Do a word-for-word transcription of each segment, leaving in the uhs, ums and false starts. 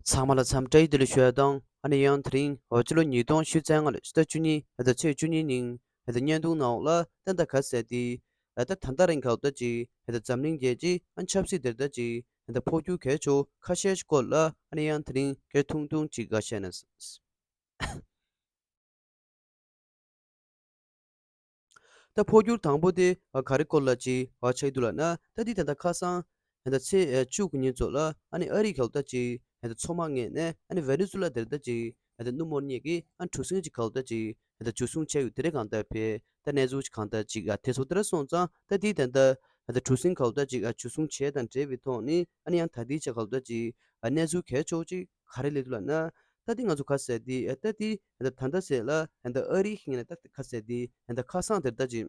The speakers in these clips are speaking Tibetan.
ཚང་མ་ལ་འཚམས་འདྲི་བདེ་ལེགས་ཞུ་ཡ་དང་། ཨ་ནི་ཡང་དེ་རིང་འོ་སྤྱི་ལོ་ཉིས་སྟོང་ཉི་ཤུ་རྩ་ལྔ་ལོའི་ཕྱི་ཟླ་བཅུ་གཉིས་ཨ་ད་ཚེས་བཅུ་གཉིས་ཉིན་ཨ་ད་བརྙན་ཐུང་ནང་ལ་ད་ད་ག་ཟེར་དེ་ཨ་ད་ད་ལྟ་རིང་ག་ད་ཅིག་ཨ་ད་འཛམ་གླིང་རྒྱལ་སྤྱིའི་ཨ་ཆབ་སྲིད་དེར་ད་ཅིག་ཨ་ད་འཕོ་འགྱུར་གལ་ཆེ་ཁ་ཤས་ཤིག་སྐོར་ལ་ཨ་ནི་ཡང་དེ་རིང་སྐད་ཐུང་ཐུང་ཅིག་ག་བཤད་ན། ད་འཕོ་འགྱུར་དང་པོ་དེ་ག་རེ་སྐོར་ལ་ཅིག་ཆགས་འདུག་ལབ་ན། ད་འདི་ད་ལྟ་ཁ་སང་ད་ཚེས་བཅུ་དགུ་ཉིན་ཚོ་ལ་ཨ་ནི་ཨ་རི་གལ་ད་ཅིག་ད་མཚོ་དམག་ངོས་ནས་ཨ་ནི་ཝེ་ནེ་ཛུ་ལ་དེར་ད་ཅིག་ད་སྣུམ་དབོར་མཁན་གྱི་ཨ་གྲུ་གཟིངས་ཅིག་གལ་ད་ཅིག་ད་འཇུ་བཟུང་བྱས་ཡོད། དེ་རེད་གང་ལྟར་བས་ད་གནས་ཚུལ་ཅིག་གང་ལྟར་ཅིག་ཨ་དེ་སོང་དེ་ར་སོང་ཙང་ད་འདི་ད་ལྟ་ད་གྲུ་གཟིངས་གལ་ད་ཅིག་ཨ་འཇུ་བཟུང་བྱས་དང་འབྲེལ་བའི་ཐོག་ནས་ཨ་ནི་ཡང་ད་འདི་ཅིག་གལ་ད་ཅིག་ཨ་གནས་ཚུལ་གལ་ཆེ་ཅིག་ག་རེ་སླེབས་འདུག་ལབ་ན། ད་དེ་ང་ཚོ་ག་ཟེར་དེ་ཨ་ད་དེ་ད་ད་ལྟ་ཟེར་ལ་ད་ཨ་རི་ཁེངས་ནས་ད་ག་ཟེར་དེ་ད་ཁ་སང་དེར་ད་ཅིག་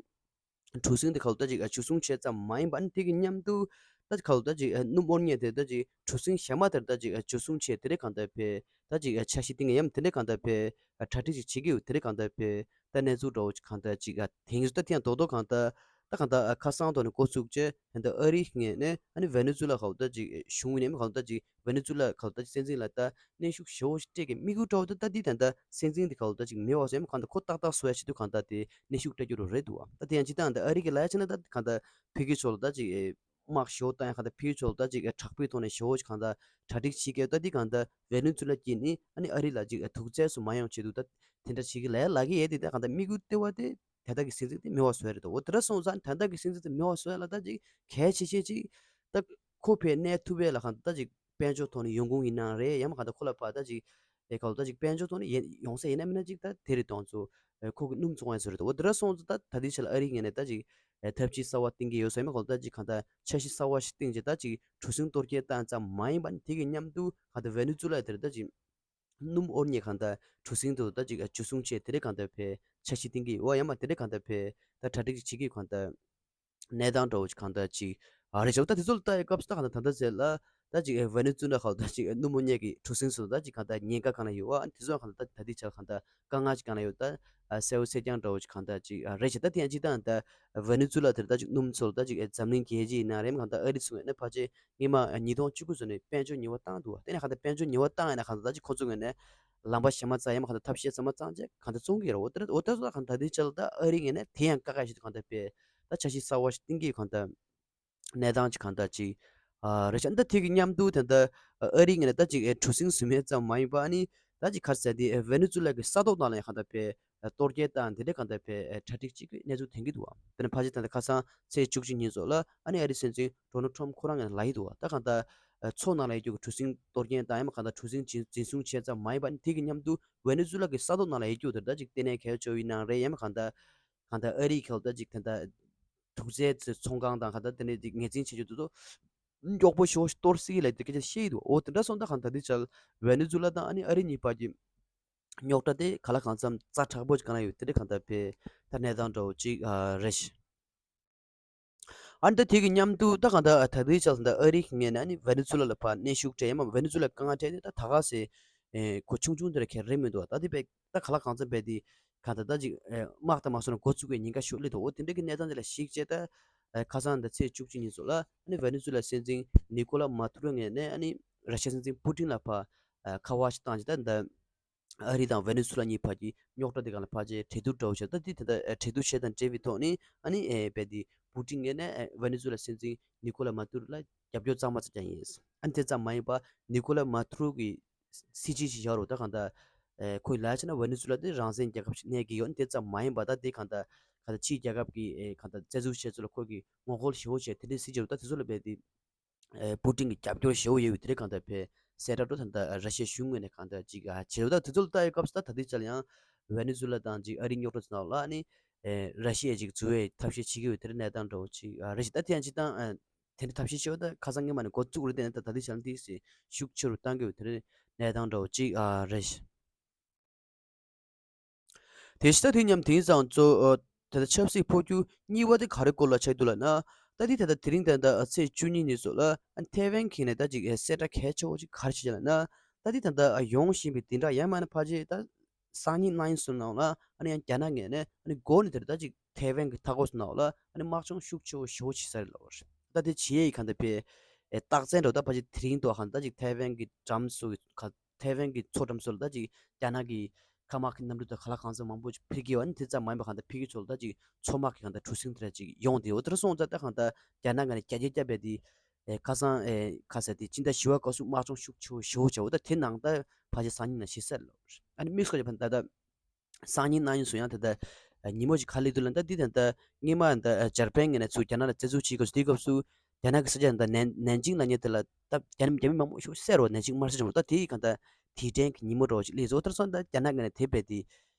གྲུ་གཟིངས་དེ་ག་ལ་ད་ཅིག་འཇུ་བཟུང་བྱས་ཙམ་མ་ཡིན་པ་ནི་དེ་གི་མཉམ་དུ་ད་ག་ལ་ད་ཅིག་སྣུམ་དབོར་མཁན་དེ་ད་ཅིག་གྲུ་གཟིངས་གཞན་མ་དེར་ད་ཅིག་འཇུ་བཟུང་བྱས་དེ་རེད་གང་ལྟར་བས་ད་ཅིག་འཆར་གཞི་བཏིང་གི་ཡམ་དེ་འདྲས་གང་ལྟར་བས་གྲ་སྒྲིག་ཅིག་བྱེད་ཀྱི་ཡོད། དེ་འདྲས་གང་ལྟར་བས་ད་གནས་ཚུལ་འདྲ་བོ་ཅིག་གང་ལྟར་ཅིག་དེང་ད་ཐེངས་རྡོག་རྡོག་གང་ལྟར་ད་གང་ལྟར་ཁ་སང་ཐོག་ནས་འགོ་བཙུགས་བྱས་ད་ཨ་རི་ངོས་ནས་ཨ་ནི་ཝེ་ནེ་ཛུ་ལ་ག་ལ་ད་ཅིག་གཞུང་ནས་གང་ལ་ད་ཅིག་ཝེ་ནེ་ཛུ་ལ་ག་ལ་ད་ཅིག་སྲིད་འཛིན་ལ་ད་གནོན་ཤུགས་ཞེ་པོ་ཞིག་སྤྲད་ཀྱི་དམིགས་ཡུལ་འདྲ་བོ་ད་ད་འདི་ད་ད་སྲིད་འཛིན་འདི་ག་ལ་ད་ཅིག་མེད་པ་བཟོ་ཡ་མ་གང་ལྟར་ཁོ་ཏག་ཏག་བཟོ་ཡ་ཆེད་དུ་གང་ལྟར་དེ་གནོན་ཤུགས་སྤྲད་རྒྱུ་རུ་རེད་འདུག་བ། ད་དེ་ཡང་ཅི་ལྟར་ད་ཨ་རི་གི་ལ་ཡ་ཆེ་ན་ད་གང་ལྟར་ཕ་གི་ཕྱོགས་ལ་ད་ཅིག་དམག་ཞེ་པོ་བཏང་ཡ་གང་ལྟར་ཕ་གི་ཕྱོགས་ལ་ད་ཅིག་དྲག་པོའི་ཐོག་ནས་ཞེ་པོ་ཅིག་གང་ལྟར་གྲ་སྒྲིག་བྱེད་ཀྱི་ད་འདི་གང་ལྟར་ཝེ་ནེ་ཛུ་ལ་གྱིས་ནི་ཨ་ནི་ཨ་རི་ལ་ཅིག་དུག་རྫས་སུ་མ་ཡོང་ཆེད་དུ་ད་དེ་འདྲ་བྱེད་ཀྱི་ལ་ཡ་ལབ་ཀྱི་ཡོད་དེ། ད་གང་ལྟར་དམིགས་ཡུལ་ལྟེ་བ་དེ་དེ་དག་གི་སྲིད་འཛིན་དེ་མེད་པ་བཟོ་ཡ་རེད་དོ། འོ་དེ་འདྲ་སོང་ཙང་དེ་དག་གི་སྲིད་འཛིན་དེ་མེད་པ་བཟོ་ཡ་ལ་ད་ཅིག་གལ་ཆེ་ཤོས་ཅིག་ད་ཁོ་ཕར་གནས་ཐུབ་པའི་ལ་གང་ད་ཅིག་དཔལ་འབྱོར་ཐོག་ནས་ཡོང་ཁུངས་ཡིན་ནའང་རེད། ཡང་མ་གང་ད་ཁོ་ལ་ཕར་ད་ཅིག་ཨེ་ག་ལ་ད་ཅིག་དཔལ་འབྱོར་ཐོག་ནས་ཡོང་ས་ཡིན་ན་མིན་ན་ཅིག་ད་དེ་རེད་དོ། ཚོ་ཁོ་གི་སྣུམ་བཙོང་ཡ་བཟོ་རེད་དོ། འོ་དེ་འདྲ་སོང་ཙང་ད་ད་ལྟའི་ཆ་ལ་ཨ་རི་ངོས་ནས་ད་ཅིག་ཨེ་ཐབས་ཇུས་གསར་བ་བཏིང་གི་ཡོད་ས་ཡིན་མ་གང་ད་ཅིག་གང་ད་འཆར་གཞི་གསར་བ་ཞིག་བཏིང་རྗེས་ད་ཅིག་གྲུ་གཟིངས་གཏོར་སྐྱོན་བཏང་ཙམ་མ་ཡིན་པ་ནི་དེ་གི་མཉམ་དུ་གང་ད་ཝེ་ནེ་ཛུ་ལ་དེར་ད་ཅིག་སྣུམ་དབོར་མཁན་གང་ལྟར་གྲུ་གཟིངས་དེ་ད་ཅིག་འཇུ་བཟུང་བྱས་དེ་འདྲས་གང་ལྟར་ཕར་འཆར་གཞི་བཏིང་གི་ཡོད། ཡང་མ་དེ་འདྲས་གང་ལྟར་ཕར་ད་གྲ་སྒྲིག་ཅིག་བྱེད་ཀྱི་གང་ལྟར་གནས་སྟངས་འདྲ་བོ་ཅིག་གང་ལྟར་ཅིག་ཨ་རེད་ཤག་ད་དེ་ཚོ་ལ་ལྟ་ཡི་སྐབས་སུ་ད་གང་ལྟར་ད་ལྟ་ཟེར་ལ་ད་ཅིག་ཝེ་ནེ་ཛུ་ལ་གང་ལྟར་ཅིག་སྣུམ་དབོར་མཁན་གྱི་གྲུ་གཟིངས་སུ་ད་ཅིག་གང་ལྟར་ཉེན་ཁ་གང་ལ་ཡོད་བ། ཨ་ནི་དེ་ཚོ་གང་ལྟར་ད་ལྟའི་ཆར་གང་ལྟར་དཀའ་ངལ་ཅིག་གང་ལ་ཡོད་ད། ཨ་གསལ་པོ་གསལ་རྐྱང་འདྲ་བོ་ཅིག་གང་ལྟར་ཅིག་ཨ་རེད་ཤག་ད་དེ་ཡང་ཅིག་ད་ད་ཝེ་ནེ་ཛུ་ལ་དེར་ད་ཅིག་སྣུམ་ཚོ་ལ་ད་ཅིག་འཛམ་གླིང་རྒྱལ་སྤྱི་ཡིན་ན་རེད་མ་གང་ལྟར་ཨ་རི་ཚོ་ངོས་ནས་ཕལ་ཆེར་སྔོན་མ་ཉིས་སྟོང་བཅུ་དགུ་ཚོ་ནས་དཔལ་འབྱོར་ཉེས་པ་བཏང་འདུག་བ། དེ་ནས་གང་ལྟར་དཔལ་འབྱོར་ཉེས་པ་བཏང་ཡིན་ན་གང་ལྟར་ད་ཅིག་ཁོ་ཚོ་ངོས་ནས་ལམ་པ་གཞན་མ་བཙལ་ཡ་མ་གང་ལྟར་ཐབས་ཤེས་ཚང་མ་བཙལ་རྗེས་གང་ལྟར་བཙོང་གི་ཡོད་རེད། འོ་དེ་འོ་དེ་ཚོ་ད་གང་ལྟར་ད་ལྟའི་ཆར་ལ་ད་ཨ་རི་ངོས་ནས་དེ་ཡང་དཀའ་ཁག་ཞིག་ཏུ་གང་ལྟར་ཕར་ད་འཆར་གཞི་གསར་བ་ཞིག་བཏིང་གི་གང་ལྟར་གནས་སྟངས་ཅིག་གང་ལྟར་ཅིག་ཨ་རེད་ཤག་ད་དེ་གི་མཉམ་དུ་ད་ལྟ་ཨ་རི་ངོས་ནས་ད་ཅིག་ཨེ་གྲུ་གཟིངས་བཟོ་མཁན་ཙམ་མ་ཡིན་པ་ཨ་ནི་ད་ཅིག་ག་རེ་ཟེར་དེ་ཝེ་ནེ་ཛུ་ལ་གི་ས་ཐོག་ནང་ལ་ཡང་གང་ལྟར་ཕར་གཏོར་སྐྱོན་བཏང་དེ་འདྲ་གང་ལྟར་ཕར་གྲ་སྒྲིག་བྱེད་ཀྱི་གནས་ཚུལ་ཐོན་གྱི་འདུག་བ། དེ་ནས་ཕལ་ཆེར་ད་ལྟ་ཁ་སང་ཚེས་བཅུ་གཅིག་ཉིན་ཚོ་ལ་ཨ་ནི་ཨ་རིའི་སྲིད་འཛིན་ཌོ་ནལ་ཊམ་ཁོ་རང་ངོས་ནས་ལབ་ཡི་འདུག་བ། ད་གང་ལྟར་མཚོ་ནང་ལ་ཡོད་རྒྱུ་གི་གྲུ་གཟིངས་གཏོར་སྐྱོན་བཏང་ཡང་མ་གང་ལྟར་གྲུ་གཟིངས་འཛིན་འཛིན་བཟུང་བྱས་ཙམ་མ་ཡིན་པ་ནི་དེ་གི་མཉམ་དུ་ཝེ་ནེ་ཛུ་ལ་གི་ས་ཐོག་ནང་ལ་ཡོད་རྒྱུ་དེ་ད་ཅིག་ལྟེ་གནས་གལ་ཆེ་བོ་ཡིན་ནའང་རེད། ཡང་མ་གང་ལྟར་གང་ལྟར་ཨ་རིའི་ཁེལ་ད་ཅིག་དེ་ལྟར་དུག་རྫས་ཚོང་ཁང་དང་གང་ལྟར་དེ་ནས་ཅིག་ངོས་འཛིན་བྱེད་རྒྱུ་དེ་ཚོ་མགྱོགས་པོ་ཞེ་པོ་ཞིག་གཏོར་སྲིད་ཀྱི་ལབ་དེ་སྐད་ཆ་བཤད་ཡི་འདུག་འོ་དེ་འདྲ་སོང་ད་གང་ལྟར་དེ་ཆར་ཝེ་ནེ་ཛུ་ལ་དང་ཨ་ནི་ཨ་རི་གཉིས་བར་གྱི་རྙོག་དྲ་དེ་ག་ལ་གང་འཚམ་ཛ་དྲག་པོ་ཅིག་གང་ལ་ཡོད་དེ་འདྲ་གང་ལྟར་ཕར་ད་གནས་སྟངས་འདྲ་བོ་ཅིག་ཨ་རེད་ཤག་ཨ་ནི་ད་དེ་གི་མཉམ་དུ་ད་གང་ལྟར་ད་ལྟའི་ཆར་ད་ཨ་རི་གི་ངོས་ནས་ཨ་ནི་ཝེ་ནེ་ཛུ་ལ་ལ་ཕར་གནོན་ཤུགས་སྤྲད་ཡང་མ་ཝེ་ནེ་ཛུ་ལ་དཀའ་ངལ་འཕྲད་དེ་ད་ད་ག་ཟེ་ཨེ་གོ་ཆུང་ཆུང་དེ་ར་ཁྱེར་རེད་མི་འདུག་ད་དེ་བས་ད་ག་ལ་གང་འཚམ་བས་དེ་གང་ལྟར་ད་ཅིག་ཨེ་དམག་དང་མ་སོང་ན་འགོ་བཙུགས་པའི་ཉེན་ཁ་ཤོར་ལེ་འདུག་འོ་དེ་འདྲ་གི་གནས་སྟངས་དེ་ལ་གཞིགས་བྱས་ད་ཨེ་ཁ་སང་ད་ཚེས་བཅུ་གཅིག་ཉིན་ཚོ་ལ་ཨ་ནི་ཝེ་ནེ་ཛུ་ལ་སྲིད་འཛིན་ནི་ཀོ་ལ་མ་ཏུ་རོ་ངོས་ནས་ཨ་ནི་ར་ཤི་ཡ་སྲིད་འཛིན་པུ་ཏིན་ལ་ཕར་ཨེ་ཁ་པར་ཞིག་བཏང་རྗེས་ད་ད། ཨ་རི་དང་ཝེ་ནེ་ཛུ་ལ་གཉིས་བར་གྱི་རྙོག་དྲ་དེ་སྒང་ལ་ཕལ་ཆེར་གྲོས་བསྡུར་འདྲ་བོ་བྱས། ད་དེ་ད་ལྟ་གྲོས་བསྡུར་བྱས་དང་འབྲེལ་བའི་ཐོག་ནས་ཨ་ནི་ཨེ་རྦད་དེ་པུ་ཏིན་ངོས་ནས་ཨེ་ཝེ་ནེ་ཛུ་ལ་སྲིད་འཛིན་ནི་ཀོ་ལ་མ་ཏུ་རོ་ལ་རྒྱབ་སྐྱོར་གཙང་མ་ཙམ་ཀྱང་ཡིན། ཨ་ནི་དེ་ཙམ་མ་ཡིན་པར་ནི་ཀོ་ལ་མ་ཏུ་རོ་གི་སྲིད་བྱུས་ཤིག་བཞག་རོགས། ད་གང་ལྟར་ཨེ་ཁོས་ལབ་ཡ་བྱས་ན་ཝེ་ནེ་ཛུ་ལ་དེ་རང་བཙན་རྒྱལ་ཁབ་ཞིག་གནས་ཀྱི་ཡོད། ཨ་ནི་དེ་ཙམ་མ་ཡིན་པར་ད་དེ་གང་ལྟར་གང་ལྟར་ཕྱིའི་རྒྱལ་ཁབ་ཀྱི་ཨེ་གང་ལྟར་བཙན་འཛུལ་བྱས་ཚུལ་ལ་ཁོ་གིས་ངོ་རྒོལ་ཞེ་པོ་བྱས་དེ་འདྲའི་སྲིད་བྱུས་རོགས། ད་དེ་ཚོ་ལ་རྦད་དེ། ཨེ་པུ་ཏིན་གྱི་རྒྱབ་སྐྱོར་ཞེ་པོ་ཡོད་པའི་དེ་རིང་གང་ལྟར་ཕར་གསལ་བསྒྲགས་འགྲོ་ད་ལྟ་ར་ཤི་ཡའི་གཞུང་ངོས་ནས་གང་ལྟར་ཅིག་ཨ་བྱེད་འདུག་ད་དེ་ཚོ་ལ་ལྟ་ཡི་སྐབས་སུ་ད་ད་ལྟའི་ཆར་ཡང་ཝེ་ནེ་ཛུ་ལ་དང་ཅིག་ཨ་རིའི་རྙོག་དྲ་ཚོ་ནང་ལ་ཨ་ནི་ཨེ་ར་ཤི་ཡས་ཅིག་འཛུལ་བའི་ཐབས་ཤེས་བྱེད་ཀྱི་ཡོད་དེ་རིང་གནས་སྟངས་འདྲ་བོ་ཅིག་ཨ་རེད་ཤག་ད་དེ་ཡང་ཅིག་ད་ཨ་དེ་འདྲ་ཐབས་ཤེས་བྱེད་པ་ད་ཁ་སང་སྔོན་མ་ནས་འགོ་བཙུགས་རེད། དེ་ནས་ད་ད་ལྟའི་ཆར་འདི་སེ་ཤུགས་ཆེ་རུ་བཏང་གི་ཡོད་དེ་རིང་གནས་སྟངས་འདྲ་བོ་ཅིག་ཨ་རེད་ཤག་དེ་ཕྱི་ཟླ་དེ་མཉམ་དེང་སང་གཙོ་ཨ་ད་ལྟ་ཆབ་སྲིད་འཕོ་འགྱུར་གཉིས་པ་དེ་ག་རེ་སྐོར་ལ་ཆགས་འདུག་ལབ་ན། ད་དེ་ད་ལྟ་དེ་རིང་ད་ལྟ་ཚེས་བཅུ་གཉིས་ཉིན་སོགས་ལ་ཨ་ཐའེ་ཝན་གྱི་ནས་ད་ཅིག་གསལ་བསྒྲགས་གལ་ཆེ་བོ་ཅིག་ག་རེ་བྱས་ལབ་ན། ད་དེ་ད་ལྟ་ཡོང་བཞིན་པའི་དེ་འདྲ་ཡང་མིན་ན་ཕལ་ཆེར་ད་སང་ཉིན་གནངས་ཉིན་གསུམ་ནང་ལ་ཨ་ནི་ཡང་རྒྱ་ནག་ངོས་ནས་ཨ་ནི་མགོ་ནས་དེར་ད་ཅིག་ཐའེ་ཝན་གྱི་མཐའ་འཁོར་ཚོ་ནང་ལ་ཨ་ནི་དམག་སྦྱོང་ཤུགས་ཆེ་བོ་ཞེ་པོ་བྱེད་ས་རེད་ལབ་པ་རེད། ད་དེ་བྱེད་ཡས་ཡིན་གང་ལྟར་ཕར་ ཨེ་རྟགས་མཚན་འདྲ་བོ་ད་ཕལ་ཆེར་དེ་རིང་དུ་གང་ལྟར་ཅིག་ཐའེ་ཝན་གྱི་འགྲམ་སོགས་ཀྱི་ག་ཐའེ་ཝན་གྱི་མཚོ་འགྲམ་སོགས་ལ་ད་ཅིག་རྒྱ་ནག་གི་མཁའ་དམག་གི་གནམ་གྲུ་དང་ག་ལ་གང་འཚམ་མང་པོ་ཅིག་འཕུར་གྱི་ཡོད་པ་ནི། དེ་ཙམ་མ་ཡིན་པ་གང་ལྟར་ཕ་གི་ཕྱོགས་ལ་ད་ཅིག་མཚོ་དམག་གི་གང་ལྟར་གྲུ་གཟིངས་དེ་འདྲ་ཅིག་ཡོང་བསྡད་ཡོད། དེ་འདྲ་སོང་ཙང་ད་གང་ལྟར་རྒྱ་ནག་གི་ནས་རྒྱ་སྐྱེད་བརྒྱབ་པའི་དེ་ཨེ་ཁ་སང་ཨེ་ཁ་ས་དེ་སྤྱི་ཟླ་བཞི་པ་སྐབས་སུ་དམག་སྦྱོང་ཤུགས་ཆེ་བོ་ཞེ་པོ་བྱས་པ། ད་དེ་ནང་ད་ཕལ་ཆེར་སང་ཉིན་ནང་ཤེས་གསལ་ལོ། ཨ་ནི་དམིགས་སུ་བཀར་བྱས་པ་ད་ད་སང་ཉིན་གནངས་ཉིན་སུ་ཡང་ད་ལྟ་ཉིན་མོ་ཅིག་ཁ་ལི་དུ་ལ་ད་འདི་ད་ལྟ་སྔས་མ་ད་འཇར་པན་ངོས་ནས་ཚུར་རྒྱ་ནག་ལ་བཙན་འཛུལ་བྱེད་སྐབས་སུ། དེའི་སྐབས་སུ་རྒྱ་ནག་གི་ས་ཆ་ད་ནན་ནན་ཅིང་ལབ་མཁན་དེ་ལ་ད་རྒྱ་ནག་རྒྱ་མི་མང་པོ་ཞིག་བསད་རོ། ནན་ཅིང་དམར་ཤོག་ཚོགས་པ། ད་དེའི་གང་ལྟར་དེའི་དྲན་གྱི་ཉིན་མོ་འདྲ་བོ་ཅིག་སླེབས་སོང་། དེ་སོང་ད་རྒྱ་ནག་ངོས་ནས་དེ་བས་དེ་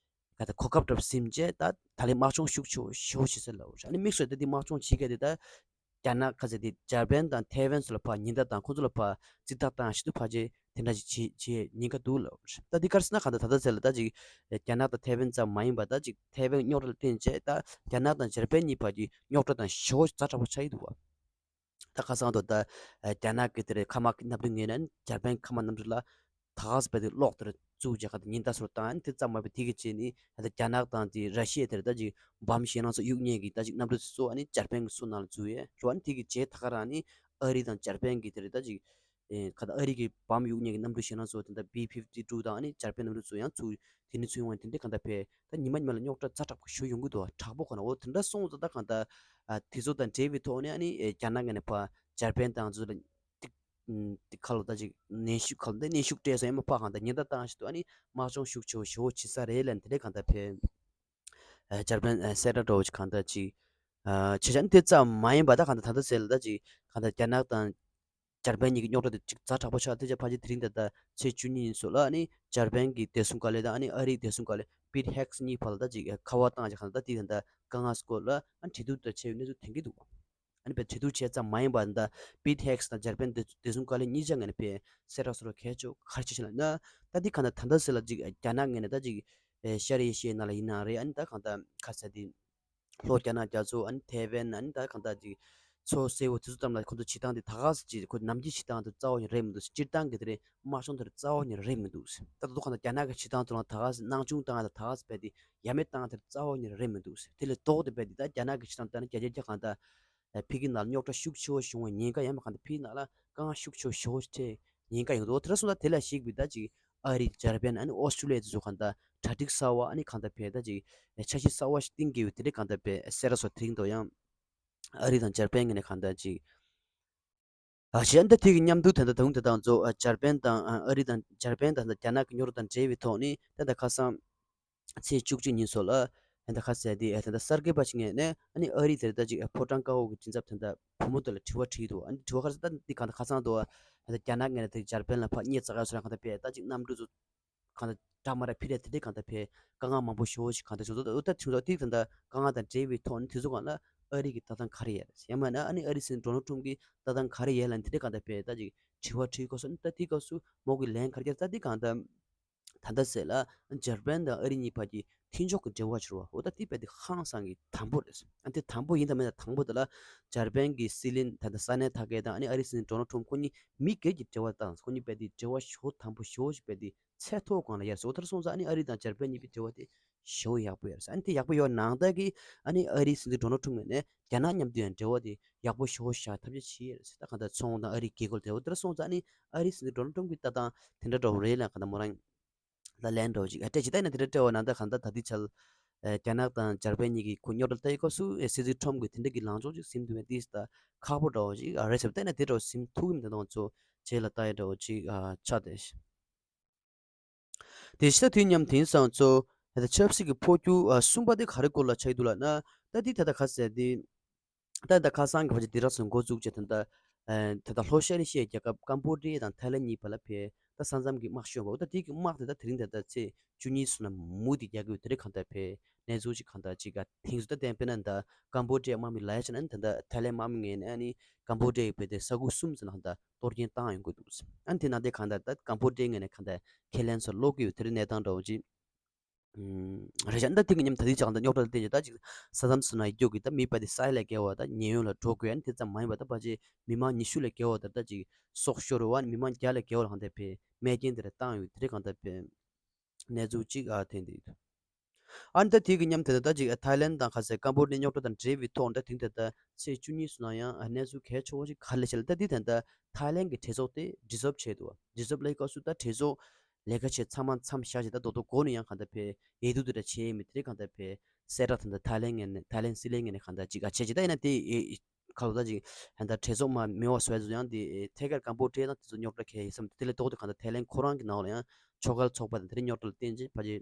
ག་ད་གོ་སྐབས་འདྲ་བོ་ཟིན་བྱས་ད་ད་ལན་དམག་སྦྱོང་ཤུགས་ཆེ་བོ་ཞེ་པོ་བྱེད་ས་ལ། ཨ་ནི་དམིགས་སུ་ད་དེ་དམག་སྦྱོང་བྱེད་མཁན་དེ་ད་རྒྱ་ནག་ག་ཚད་དེ་འཇར་པན་དང་ཐའེ་ཝན་སོགས་ལ་ཕར་ཉེན་བརྡ་དང་ཁོང་ཚོ་ལ་ཕར་རྩིས་རྟགས་བཏང་ཞིག་ཏུ་ཕར་བྱས་དེ་འདྲ་ཞིག་བྱེད་བྱེད་ཉེན་ཁ་འདུག་ལབ། ད་འདི་ག་རེ་ཟེར་ན་གང་ལྟར་ད་ལྟ་ཚེ་ལ་ད་ཅིག་རྒྱ་ནག་དང་ཐའེ་ཝན་ཙམ་མ་ཡིན་པ་ད་ཅིག་ཐའེ་ཝན་རྙོག་དྲ་ལ་བརྟེན་བྱས་ད་རྒྱ་ནག་དང་འཇར་པན་གཉིས་བར་གྱི་རྙོག་དྲ་དང་ཞེ་པོ་ཛ་དྲག་པོ་ཆགས་ཀྱི་འདུག་བ། ད་ཁ་སང་དུ་ད་རྒྱ་ནག་གི་དེར་མཁའ་དམག་གི་གནམ་གྲུ་ངོས་ནས་འཇར་པན་མཁའ་དམག་གནམ་གྲུ་ལ་ད་ག་ས་བས་དེ་གློག་དེར་བཙུགས་བྱས་ག་ད་ཉེན་བརྡ་སོགས་བཏང་། དེ་ཙམ་མ་ཡིན་པར་དེ་གི་རྗེས་ནས་ད་རྒྱ་ནག་དང་དེ་ར་ཤི་ཡ་དེར་ད་ཅིག་བམ་ཞེད་སྣང་ཚོ་གཡུག་མཁན་གྱི་ད་ཅིག་གནམ་གྲུ་ཚོ་ཨ་ནི་འཇར་པན་གྱི་སོ་ནང་ལ་འཛུལ་ཡས་རེད་བ། ཨ་ནི་དེ་གི་རྗེས་ད་ག་རང་ནི་ཨ་རི་དང་འཇར་པན་གྱི་དེར་ད་ཅིག་ཨེ་ག་ད་ཨ་རི་གི་བམ་གཡུག་མཁན་གྱི་གནམ་གྲུ་ཞེད་སྣང་ཚོ་དེ་འདྲ་བི་ཕིབ་ཊི་ཊུ་དང་ཨ་ནི་འཇར་པན་གནམ་གྲུ་ཚོ་ཡང་ཚུར་དེ་ནས་ཚུར་ཡོང་བ་དེ་འདྲ་གང་ལྟར་ཕེ་ད་ཉི་མ་ཉི་མ་ལ་རྙོག་དྲ་ཛ་དྲག་པོ་ཞིག་ཡོང་གི་འདུག་བ། དྲག་པོ་ཁོ་ན་འོ་དེ་འདྲ་སོང་ཙང་ད་གང་ལྟར་ཨ་དེ་ཚོ་དང་འབྲེལ་བའི་ཐོག་ནས་ཨ་ནི་ཨེ་རྒྱ་ནག་ངོས་ནས་ཕར་འཇར་པན་དང་ཚོ་ལ་ཏིག་ཏིག་ཁ་ལོ་ད་ཅིག་གནོན་ཤུགས་ཁ་ལོ་ད་གནོན་ཤུགས་སྤྲད་སོང་། ཡང་མ་ཕར་གང་ལྟར་ཉེན་བརྡ་བཏང་ཞིག་ཏུ་ཨ་ནི་དམག་སྦྱོང་ཤུགས་ཆེ་བོ་ཞེ་པོ་བྱེད་ས་རེད་ལབ་དེ་འདྲ་གང་ལྟར་ཕེ་ཨེ་འཇར་པན་ཨེ་གསལ་བསྒྲགས་འདྲ་བོ་ཅིག་གང་ལྟར་ཅིག་ཨ་བྱས་ཙང་དེ་ཙམ་མ་ཡིན་པ་ད་གང་ལྟར་ད་ལྟ་ཟེར་ལ་ད་ཅིག་གང་ལྟར་རྒྱ་ནག་དང་འཇར་པན་གཉིས་ཀྱི་རྙོག་དྲ་དེ་ཅིག་ཛ་དྲག་པོ་ཆགས། དེ་ཅག་ཕལ་ཆེར་དེ་རིང་ད་ལྟ་ཚེས་བཅུ་གཉིས་ཉིན་སོགས་ལ་ཨ་ནི་འཇར་པན་གྱི་བདེ་སྲུང་བཀའ་བློན་དང་ཨ་ནི་ཨ་རིའི་བདེ་སྲུང་བཀའ་བློན་པིཊ་ཧེག་སི་གཉིས་བར་ལ་ད་ཅིག་ཁ་པར་བཏང་བྱས་གང་ལྟར་ད་དེ་ད་ལྟ་དཀའ་ངལ་སྐོར་ལ་ཨ་ནི་འབྲེལ་གཏུག་ད་བྱས་པའི་གནས་ཚུལ་ཐོན་གྱི་འདུག་ཨ་ནི་བས་འབྲེལ་གཏུག་བྱས་ཙམ་མ་ཡིན་པར་ད་པིཊ་ཧེག་སི་དང་འཇར་པན་བདེ་བདེ་སྲུང་བཀའ་བློན་གཉིས་ཆ་ངོས་ནས་ཕེ་གསལ་བསྒྲགས་སོགས་གལ་ཆེ་ག་རེ་བྱས་ཤེ་ལབ་ན། ད་འདི་གང་ལྟར་ད་ལྟ་ཟེར་ལ་ཅིག་རྒྱ་ནག་ངོས་ནས་ད་ཅིག་ཤར་ཨེ་ཤི་ཡའི་ནང་ལ་ཡིན་ན་རེད། ཨ་ནི་ད་གང་ལྟར་ཁ་ས་དེ་ལྷོ་རྒྱ་ནག་རྒྱ་མཚོ་ཨ་ནི་ཐའེ་ཝན་ཨ་ནི་ད་གང་ལྟར་ཅིག་མཚོ་སེར་པོ་དེ་ཚོ་ཙམ་ལ་ཁོ་ཚོ་བྱེད་སྟངས་དེ་ད་ག་ཟེ་ཅིག་ཁོ་ནམ་རྒྱུན་བྱེད་སྟངས་དེ་རྩ་བ་ཉིད་རེད་མི་འདུག་སྤྱིར་བཏང་གི་དེ་རེད། དམག་སྦྱོང་དེ་རྩ་བ་ཉིད་རེད་མི་འདུག་ད་དུང་གང་ལྟར་རྒྱ་ནག་གི་བྱེད་སྟངས་དེ་ལ་ད་ག་ཟེ་སྣང་ཆུང་བཏང་ཡ་ད་ག་ཟེ་བས་དེ་ཡ་མེད་བཏང་ཡ་དེ་རྩ་བ་ཉིད་རེད་མི་འདུག་དེ་ལས་ལྡོག་སྟེ་བས་དེ་ད་རྒྱ་ནག་གི་བྱེད་སྟངས་ལྟར་ན་རྒྱ་རྒྱ་རྒྱ་གང་ལྟར་ཕ་གི་ནང་ལ་རྙོག་དྲ་ཤུགས་ཆེ་བོ་བྱུང་བའི་ཉེན་ཁ་ཡང་མ་གང་ལྟར་ཕ་གི་ནང་ལ་དཀའ་ངལ་ཤུགས་ཆེ་བོ་ཞེ་པོ་ཅིག་འཕྲད་ཉེན་ཁ་ཡོང་འདུག་དེ་འདྲ་སོང་ཙང་དེ་ལ་གཞིགས་པའི་ད་ཅིག་ཨ་རི་འཇར་པན་ཨ་ནི་ཨོ་སི་ཀྲུ་ལི་ཡ་དེ་ཚོ་གང་ལྟར་གྲ་སྒྲིག་གསར་བ་ཨ་ནི་གང་ལྟར་ཕེ་ད་ཅིག་འཆར་གཞི་གསར་བ་ཞིག་བཏིང་དགོས་པའི་དེ་འདྲའི་གང་ལྟར་ཕེ་གསལ་བསྒྲགས་སོགས་དེ་རིང་དུ་ཡང་ཨ་རི་དང་འཇར་པན་གཉིས་ནས་གང་ལྟར་ཅིག་ཨ་གཞན་ད་དེ་གི་མཉམ་དུ་ད་ལྟ་ད་དུང་དེ་དང་ཚོ་ཨ་འཇར་པན་དང་ཨ་ཨ་རི་དང་འཇར་པན་དང་རྒྱ་ནག་གི་རྙོག་དྲ་དང་འབྲེལ་བའི་ཐོག་ནས་ད་ལྟ་ཁ་སང་ཚེས་བཅུ་གཅིག་ཉིན་སོགས་ལ་ད་ལྟ་ཁ་ཟས་དེ་ད་ལྟ་གསར་འགོད་པ་ཞིག་ངོས་ནས་ཨ་ནི་ཨ་རི་དེར་ད་ཅིག་ཕོ་བྲང་ཀ་འོག་གི་མགྲིན་ཚབ་ད་ལྟ་བུ་མོ་དེ་ལ་དྲི་བ་དྲིས་འདུག་ཨ་ནི་དྲི་བ་ཁ་ཟས་ད་འདི་གང་ལྟར་ཁ་སང་དུ་ད་ལྟ་རྒྱ་ནག་ངོས་ནས་ད་འཇར་པན་ལ་ཕར་སྣེ་ཚ་ག་སོ་ར་གང་ལྟར་ཕེ་ད་ཅིག་གནམ་གྲུ་ཚོ་གང་ལྟར་འདྲ་མ་འདྲ་ཕི་རེ་དེ་འདྲའི་གང་ལྟར་ཕེ་དཀའ་ངལ་མང་པོ་ཞེ་པོ་ཞིག་གང་ལྟར་བྱུང་འདུག་ད་དེ་ཚོ་དེ་ད་ལྟ་དཀའ་ངལ་དང་འབྲེལ་བའི་ཐོག་ནས་དེ་ཚོ་གང་ལ་ཨ་རི་གི་ལྟ་སྟངས་ག་རེ་ཡོད་རེད། ཡང་མིན་ན་ཨ་ནི་ཨ་རི་སྲིད་འཛིན་ཌོ་ནལ་ཊམ་གྱི་ལྟ་སྟངས་ག་རེ་ཡོད་ལབ་དེ་འདྲའི་གང་ལྟར་ཕེ་ད་ཅིག་དྲི་བ་དྲིས་སྐབས་སུ་ད་དེའི་སྐབས་སུ་མོ་གི་ལན་ག་རེ་བརྒྱབ་ད་དེ་གང་ལྟར་ད་ལྟ་ཟེར་ལ་འཇར་པན་དང་ཨ་རི་གཉིས་བར་གྱི་མཐུན་ཕྱོགས་ཀྱི་འབྲེལ་བ་འཆར་བ་འོ་ད་དེ་བས་དེ་ཧང་སང་གི་དང་པོ་རེད། ཨ་དེ་དང་པོ་ཡིན་དང་མིན་དང་དང་པོ་དེ་ལ་འཇར་པན་གྱི་སྲིད་བློན་ད་ལྟ་ས་གནས་ཐག་གལ་དང་ཨ་ནི་ཨ་རི་སྲིད་འཛིན་ཌོ་ནལ་ཊམ་ཁོ་གཉིས་མི་སྒེར་གྱི་འབྲེལ་བ་དང་ཁོ་གཉིས་བས་དེ་འབྲེལ་བ་ཞོ་དང་པོ་ཞོ་ཞིག་བས་དེ་ཚད་མཐོ་སྒང་ལ་ཡར་སོང་། དེར་སོང་ཙང་ཨ་ནི་ཨ་རི་དང་འཇར་པན་གཉིས་པོའི་འབྲེལ་བ་དེ་ཞོ་ཡག་པོ་ཡར་སོང་། ཨ་ནི་དེ་ཡག་པོ་ཡོད་ནང་ལྟར་གྱི་ཨ་ནི་ཨ་རི་སྲིད་འཛིན་ཌོ་ནལ་ཊམ་ངོས་ནས་རྒྱ་ནག་མཉམ་དུ་ཡང་འབྲེལ་བ་དེ་ཡག་པོ་ཞོ་བཞག་ཐབས་ཤེས་བྱས་ཡོད་ཟེར། ད་གང་ལྟར་ཚོང་དང་ཨ་རིའི་དགོས་མཁོ་དེ་འོ་དེར་སོང་ཙང་ཨ་ནི་ཨ་རི་སྲིད་འཛིན་ཌོ་ནལ་ཊམ་གྱི་ལྟ་སྟངས་དེ་འདྲ་འདྲ་བོ་རེད་ལབ་གང་ལྟར་མོ་རང་ལ་ལན་འདྲ་བོ་ཅིག་ཨ་སྤྲད་ཅིག་ད་ཡིན་ན་དེ་འདྲ་སྤྲད་པ་ནང་ལྟར་གང་ལྟར་ད་ལྟའི་ཆར་ཨ་རྒྱ་ནག་དང་འཇར་པན་གཉིས་ཀྱི་ཁོ་རྙོག་དྲ་ལྟ་ཡི་སྐབས་སུ་ཨ་སྲིད་འཛིན་ཊམ་གྱིས་དེ་འདྲ་གི་ལངས་ཕྱོགས་ཅིག་ཟིན་འདུག་པས་དེ་ད་ཁག་པོ་འདྲ་བོ་ཅིག་ཨ་རེད་ཟེར། ད་ཡིན་ན་དེ་འདྲ་བོ་ཟིན་ཐུབ་ཀྱི་མི་འདུག་ད་ང་ཚོ་རྗེས་ལ་ལྟ་ཡི་འདྲ་བོ་ཅིག་ཨ་ཆགས་བསྡད། དེ་བཞིན་དུས་མཉམ་དེང་སང་ཚོ་ད་ཆབ་སྲིད་ཀྱི་འཕོ་འགྱུར་ཨ་གསུམ་པ་དེ་ག་རེ་སྐོར་ལ་ཆགས་ཀྱི་འདུག་ལབ་ན། ད་འདི་ད་ལྟ་ཁ་ཟས་དེ་ད་ད་ཁ་སང་གི་བར་གྱི་དེ་རག་སོང་འགོ་བཙུགས་བྱས་ད་ད་ཨ་ད་ལྟ་ལྷོ་ཤར་ཨེ་ཤི་ཡའི་རྒྱལ་ཁབ་ཀམ་བོ་ཌི་ཡ་དང་ཐའི་ལན་གཉིས་བར་ལ་ཕེ་ད་ས་མཚམས་ཀྱི་དམག་ཤོར་བ་འོ་ད་དེ་གི་དམག་དེ་ད་དེ་རིང་ད་ལྟ་ཚེས་བཅུ་གཉིས་སོང་ན་མུ་དེ་རྒྱག་གི་ཡོད། དེ་རིང་གང་ལྟར་ཕེ་གནས་ཚུལ་ཅིག་གང་ལྟར་ཅིག་ག་ཐེངས་སུ་ད་གཏན་དཔེར་ན་ད་ཀམ་བོ་ཌི་ཡ་དམག་མི་ལ་ཡ་ཆ་ན་ད་ད་ཐའི་ལན་དམག་མི་ངོས་ནས་ཨ་ནི་ཀམ་བོ་ཌི་ཡའི་བོད་དེ་ས་ཁུག་གསུམ་ཟེར་ན་གང་ལྟར་གཏོར་སྐྱོན་བཏང་ཡོང་གི་འདུག་ཨ་ནི་དེ་ནང་དེ་གང་ལྟར་ད་ཀམ་བོ་ཌི་ཡ་ངོས་ནས་གང་ལྟར་ཁས་ལེན་སོགས་ཀློག་གི་ཡོད། དེ་རིང་གནས་སྟངས་འདྲ་བོ་ཅིག་ཨུམ་རེད་ཤག་ད་དེ་གི་མཉམ་ད་དེ་ཅག་ད་རྙོག་དྲ་ལ་བརྟེན་ནས་ད་ཅིག་ས་མཚམས་སུ་ན་ཡོད་རྒྱུ་གི་ད་མི་པ་དེ་ས་ཡ་ལས་བརྒལ་བ་ད་ཉེན་གཡོལ་ལ་འགྲོ་དགོས། ཨ་ནི་དེ་ཙམ་མ་ཡིན་པ་ད་ཕལ་ཆེར་མི་མང་ཉི་ཤུ་ལས་བརྒལ་བ་ད་ད་ཅིག་སྲོག་ཤོར་བ་ཨ་ནི་མི་མང་བརྒྱ་ལས་བརྒལ་བ་ལ་གང་ལྟར་ཕེ་རྨས་སྐྱོན་དེ་འདྲ་བཏང་ཡོད། དེ་རིང་གང་ལྟར་ཕེ་གནས་ཚུལ་ཅིག་ཨ་ཐོན་བསྡད་ཡོད། ཨ་ནི་ད་དེ་གི་མཉམ་དེ་ད་ད་ཅིག་ཐའི་ལན་དང་ཁ་སང་ཀམ་བོ་ཌི་རྙོག་དྲ་དང་འབྲེལ་བའི་ཐོག་ད་དེང་དེ་ད་ཚེས་བཅུ་གཉིས་སུ་ན་ཡང་གནས་ཚུལ་གལ་ཆེ་བོ་ཞིག་ག་རེ་བྱས་ལ། ད་དེ་ད་ད་ཐའི་ལན་གྱི་གྲོས་ཚོགས་དེ་ཌི་སོལབ་བྱས་འདུག་ཌི་སོལབ་ལབ་སྐབས་སུ་ད་གྲོས་ཚོགས་ལས་ཀ་བྱས་ཚང་མ་མཚམས་བཞག་བྱས་ད་རྡོག་རྡོག་སྒོ་ནས་ཡང་གང་ལྟར་ཕེ་འོས་བསྡུ་དེ་འདྲ་བྱས་མེད། དེ་རིང་གང་ལྟར་ཕེ་གསལ་བསྒྲགས་དེ་ད་ཐའི་ལན་ངོས་ནས་ཐའི་ལན་སྲིད་བློན་ངོས་ནས་གང་ལྟར་ཅིག་ཨ་བྱས་ཅིག་ད་ཡིན་ན་དེ་ཨེ་ཁ་ལོ་ད་ཅིག་ཧན་ད་གྲོས་ཚོགས་མ་མེད་པ་བཟོ་ཡ་ཚོ་ཡང་དེ་ཨེ་ཐད་ཀར་ཀམ་བོ་ཌི་ཡ་དང་དེ་ཚོ་རྙོག་དྲ་གལ་ཡིན་བསམ། དེ་ལས་ལྡོག་སྟེ་གང་ལྟར་ཐའི་ལན་ཁོ་རང་གི་ནང་ལ་ཡང་ཆོལ་ཁ་ཚོགས་པ་དང་དེ་རིང་རྙོག་དྲ་ལ་བརྟེན་ཅིག་ཕ་ཅིག་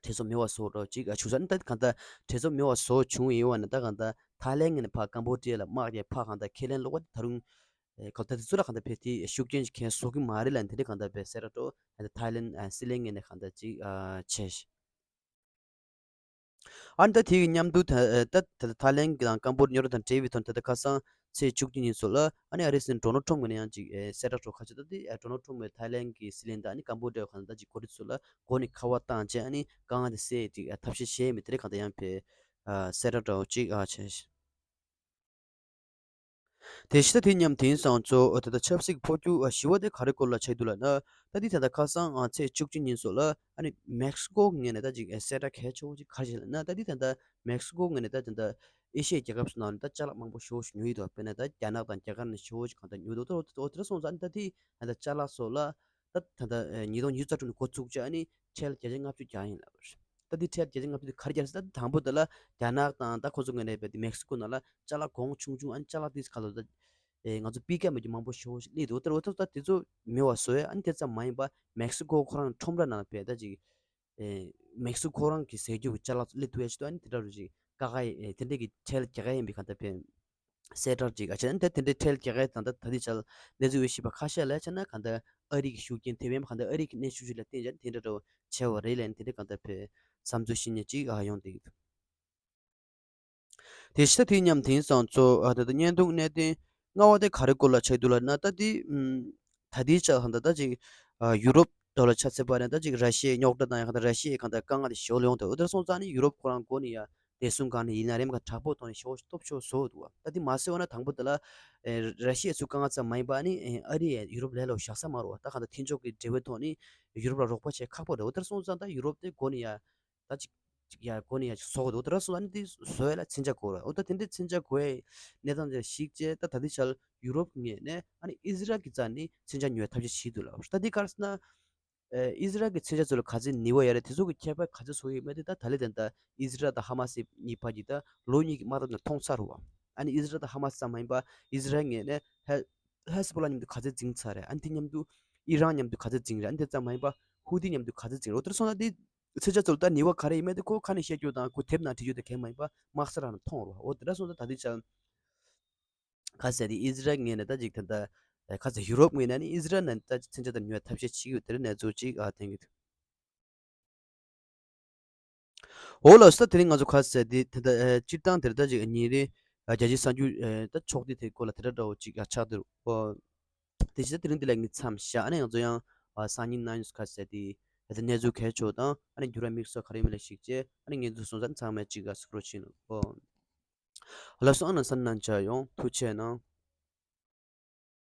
གྲོས་ཚོགས་མེད་པ་བཟོ་འགྲོ་ཅིག་ཨ་བྱུང་ས་ནི་ད་གང་ལྟར་གྲོས་ཚོགས་མེད་པ་བཟོ་བྱུང་ཡོད་པ་ན་ད་གང་ལྟར་ཐའི་ལན་ངོས་ནས་ཕ་ཀམ་བོ་ཌི་ཡ་ལ་དམག་རྒྱག་ཕ་གང་ལྟར་ཁས་ལེན་ལོག་པ་དེ་ད་རུང་ཨེ་གང་ལྟར་དེ་ཚོ་ལ་གང་ལྟར་ཕེ་དེ་ཤུགས་རྐྱེན་ཞིག་གང་བཟོ་གི་མ་རེད་ལབ་དེ་འདྲ་གང་ལྟར་ཕེ་གསལ་བསྒྲགས་འགྲོ་ཨ་ད་ཐའི་ལན་ཨ་སྲིད་བློན་ངོས་ནས་གང་ལྟར་ཅིག་ཨ་བྱས་ཤིག་ཨ་ནི་ད་དེ་གི་མཉམ་དུ་ད་ད་ད་ཐའི་ལན་གྱི་དང་ཀམ་བོ་ཌི་རྙོག་དྲ་དང་འབྲེལ་བའི་ཐོག་ད་ལྟ་ཁ་སང་ཚེས་བཅུ་གཅིག་ཉིན་ཚོ་ལ་ཨ་ནི་ཨ་རིའི་སྲིད་འཛིན་ཌོ་ནལ་ཊམ་ངོས་ནས་ཡང་ཅིག་ཨེ་གསལ་བསྒྲགས་འགྲོ་ཁ་ཆེ་ད་དེ་ཨེ་ཌོ་ནལ་ཊམ་ངོས་ཐའི་ལན་གྱི་སྲིད་བློན་དང་ཨ་ནི་ཀམ་བོ་ཌི་ཡ་གང་ད་ཅིག་འགོ་ཁྲིད་ཚོ་ལ་སྒོ་ནས་ཁ་པར་བཏང་བྱས་ཨ་ནི་དཀའ་ངལ་དེ་སེལ་ཅིག་ཨེ་ཐབས་ཤེས་བྱས་མེད། དེ་རིང་གང་ལྟར་ཡང་ཕེ་ཨ་གསལ་བསྒྲགས་འདྲ་བོ་ཅིག་ཨ་བྱས། དེ་བཞིན་ད་དེ་མཉམ་དེང་སང་ཚོ་ད་ལྟ་ཆབ་སྲིད་ཀྱི་འཕོ་འགྱུར་ཞི་བ་དེ་ག་རེ་སྐོར་ལ་ཆགས་འདུག་ལབ་ན། ད་འདི་ད་ལྟ་ཁ་སང་ཚེས་བཅུ་གཅིག་ཉིན་སོགས་ལ་ཨ་ནི་མེག་སི་ཀོ་ངོས་ནས་ད་ཅིག་གསལ་བསྒྲགས་གལ་ཆེ་བོ་ཅིག་ག་རེ་བྱས་ལབ་ན། ད་འདི་ད་ལྟ་མེག་སི་ཀོ་ངོས་ནས་ད་ད་ལྟ་ཨེ་ཤི་ཡའི་རྒྱལ་ཁབ་སུ་ནང་ནས་ད་ཅ་ལག་མང་པོ་ཞེ་པོ་ཞིག་ཉོ་ཡི་འདུག་དཔེར་ན་ད་རྒྱ་ནག་དང་རྒྱ་གར་ནས་ཞེ་པོ་ཅིག་གང་ལྟར་ཉོ་འདུག་ད་འོ་དེ་འདྲ་སོང་ཙང་ཨ་ནི་ད་དེ་ད་ལྟ་ཅ་ལག་སོགས་ལ་ད་ད་ལྟ་ཉིས་སྟོང་ཉི་ཤུ་རྩ་དྲུག་ནས་འགོ་བཙུགས་བྱས་ཨ་ནི་ཁྲལ་བརྒྱ་ཆ་ལྔ་བཅུ་རྒྱག་ཡིན་ལབ་པ་རེད། ད་འདི་ཁྲལ་བརྒྱ་ཆ་ལྔ་བཅུ་དེ་ག་རེ་རྒྱག་ཟེར་ད་དང་པོ་དེ་ལ་རྒྱ་ནག་དང་ད་ཁོ་ཚོ་ངོས་ནས་རྦད་དེ་མེག་སི་ཀོ་ནང་ལ་ཅ་ལག་གོང་ཆུང་ཆུང་ཨ་ནི་ཅ་ལག་དེ་ག་ལོ་ད་ཨེ་ང་ཚོ་སྤུས་ཀ་མེད་རྒྱུ་མང་པོ་ཞེ་པོ་ཞིག་སླེབས་འདུག་དེར་འོ་ཐོག་ད་དེ་ཚོ་མེད་པ་བཟོ་ཡ་ཨ་ནི་དེ་ཙམ་མ་ཡིན་པ་མེག་སི་ཀོ་ཁོ་རང་ཁྲོམ་ར་ནང་ལ་རྦད་ད་ཅིག་ཨེ་མེག་སི་ཀོ་ཁོ་རང་གི་ཟས་རྒྱུ་གི་ཅ་ལག་སླེབས་ཐུབ་ཡ་ཞིག་འདུག་ཨ་ནི་དེ་འདྲ་རུ་ཅིག་ཀ་ཁ་ཨེ་དེ་འདྲ་གི་ཁྲལ་རྒྱག་ཡ་ཡིན་པའི་ག་ད་རྦད་གསལ་བསྒྲགས་ཅིག་ཨ་བྱས་ན་ད་དེ་འདྲའི་ཁྲལ་རྒྱག་ཡ་དང་ད་ད་ལྟའི་ཆར་གནས་ཚུལ་འོས་ཤེས་པ་ཁ་ཤས་ལ་བྱས་ན་གང་ལྟར་ཨ་རི་གི་ཤུགས་རྐྱེན་ཐེབས་ཡ་མ་གང་ལྟར་ཨ་རི་གི་གནོན་ཤུགས་ཅིག་ལ་བརྟེན་བྱས་ན་དེ་འདྲ་འདྲ་བོ་བྱས་པ་རེད་ལབ་ནས་དེ་འདྲ་གང་ལྟར་ཕེ་བསམ་ཚུལ་བཤད་མཁན་ཅིག་ཨ་ཡོང་བསྡད་ཀྱི་འདུག་དེ་ཕྱི་ད་དེ་མཉམ་དེང་སང་ཚོ་ཨ་ད་ད་བརྙན་ཐུང་གནད་དོན་ལྔ་པ་དེ་ག་རེ་སྐོར་ལ་ཆགས་འདུག་ལབ་ན། ད་དེ་ཨམ་ད་དེའི་ཆ་གང་ལྟར་ད་ཅིག་ཨ་ཡུ་རོབ་འགྲོ་ལ་ཆ་ཚད་པ་རེད། ད་ཅིག་ར་ཤི་ཡའི་རྙོག་དྲ་དང་ཡང་གང་ལྟར་ར་ཤི་ཡའི་གང་ལྟར་དཀའ་ངལ་དེ་ཞོར་ལ་ཡོང་དུས་འོ་དེར་སོང་ཙང་ནི་ཡུ་རོབ་ཁོ་རང་སྒོ་ནས་ཡ་བདེ་སྲུང་སྒང་ནས་ཡིན་ན་རེད་མ་ག་དྲག་པོ་ཐོག་ནས་ཤོག་སྟོབས་ཤོག་བཟོ་འདུག་བ། ད་དེ་མ་ཟད་འོ་ན་དང་པོ་དེ་ལ་ཨེ་ར་ཤི་ཡ་ཚོ་དཀའ་ངལ་ཙམ་མ་ཡིན་པ་ནི་ཨེ་ཨ་རི་ཡ་ཡུ་རོབ་ལས་སླ་པོ་བཞག་ས་མ་རེད་བ། ད་གང་ལྟར་མཐུན་ཕྱོགས་ཀྱི་འབྲེལ་བའི་ཐོག་ནས་ཡུ་རོབ་ལ་རོགས་པ་བྱེད་ཁག་པོ་རེད། འོ་དེར་སོང་ཙང་ད་ཡུ་རོབ་དེ་སྒོ་ནས་ཡ་ད་ཅིག་ཅིག་ཡ་སྒོ་ནས་ཡ་ཅིག་བཟོ་དགོས་འདུག་དེ་འདྲ་སོང་ཙང་ནི་དེ་བཟོ་ཡ་ལ་མཚོན་ཆ་དགོས་རེད། འོ་ད་དེ་འདྲའི་མཚོན་ཆ་དགོས་ཡ་གནས་སྟངས་དེ་གཞིགས་བྱས་ད་ད་ལྟའི་ཆར་ཡུ་རོབ་ངོས་ནས་ཨ་ནི་ཨི་ཟི་རལ་གྱི་རྩ་ནས་མཚོན་ཆ་ཉོ་ཡ་ཐབས་ཤེས་བྱེད་འདུག་ལབ། ད་འདི་ག་རེ་ཟེར་ན། ཨེ་ཨི་ཟི་རལ་གྱི་མཚོན་ཆ་ཚོ་ལ་ག་ཚོད་ནུས་པ་ཡོད་རེད། དེ་ཚོ་གི་ཁྱད་པར་ག་ཚོད་བཟོ་ཡོད་མེད་དེ་ད་ད་ལྟའི་དེ་ད་ཨི་ཟི་རལ་དང་ཧ་མ་སི་གཉིས་བར་གྱི་ད་ལོ་གཉིས་ཀྱི་དམག་འཐབ་ནས་མཐོང་ཚར་རེད་བ། ཨ་ནི་ཨི་ཟི་རལ་དང་ཧ་མ་སི་ཙམ་མ་ཡིན་པ་ཨི་ཟི་རལ་ངོས་ནས་ཧེ་ཧེ་ཟི་པོ་ལ་མཉམ་དུ་ག་ཚོད་འཛིང་ཚར་རེད། ཨ་ནི་དེ་མཉམ་དུ་ཨི་རན་མཉམ་དུ་ག་ཚོད་འཛིང་རེད། ཨ་ནི་དེ་ཙམ་མ་ཡིན་པ་ཧུ་ཐི་མཉམ་དུ་ག་ཚོད་འཛིང་རེད། འོ་དེར་སོང་ན་དེ་མཚོན་ཆ་ཚོ་ལ་ད་ནུས་པ་ག་རེ་ཡོད་མེད་དེ་ཁོ་ཁ་ནས་བཤད་རྒྱུ་དང་ཁོ་དེབ་ནང་བྲིས་རྒྱུ་དེ་གང་མ་ཡིན་པ་དམག་ས་རང་ནས་མཐོང་རེད་བ། འོ་དེ་འདྲ་སོང་ཙང་ད་ལྟའི་ཆར་ཁ་ཟེར་དེ་ཨི་ཟི་རལ་ངོས་ནས་ད་ཅིག་ད་ལྟ་ཁ་ཟེར་ཡུ་རོབ་ངོས་ནས་ནི་ཨི་ཟི་རལ་ནང་ད་ཅིག་མཚོན་ཆ་དང་ཉོ་བའི་ཐབས་ཤེས་བྱེད་ཀྱི་ཡོད། དེ་རིང་གནས་ཚུལ་ཅིག་ཨ་བསྟན་གྱི་འདུག་འོ་ལགས་སོ། ད་དེ་རིང་ང་ཚོ་ཁ་ཟེར་དེ་ད་ལྟ་སྤྱིར་བཏང་དེར་ད་ཅིག་ཉིན་རེ་བརྒྱ་ཆ་སུམ་ཅུ་ད་ཕྱོགས་བསྡུས་དེ་སྐོར་ལ་དེ་འདྲ་འདྲ་བོ་ཅིག་ཆགས་འདུག་འོ་དེ་བཞིན་ད་དེ་རིང་འདི་ལ་ངས་མཚམས་བཞག་ཨ་ནི་ང་ཚོ་ཡང་སང་ཉིན་གནངས་ཉིན་ཁ་ཟེར་དེ་ད་ལྟ་གནས་ཚུལ་གལ་ཆེ་བ་དང་ཨ་ནི་འགྱུར་བ་དམིགས་བསལ་ག་རེ་ཡོད་མེད་ལ་གཞིགས་བྱས་ཨ་ནི་ངས་འདུག་སོང་ཙང་ཚང་མས་ཅིག་ག་གཟིགས་རོགས་བྱེད་ནོ། འོ། ལགས་སོ། ཨ་ན་སན་ནན་ཆ་ཡོང་ཐུགས་ཆེ་གནང་།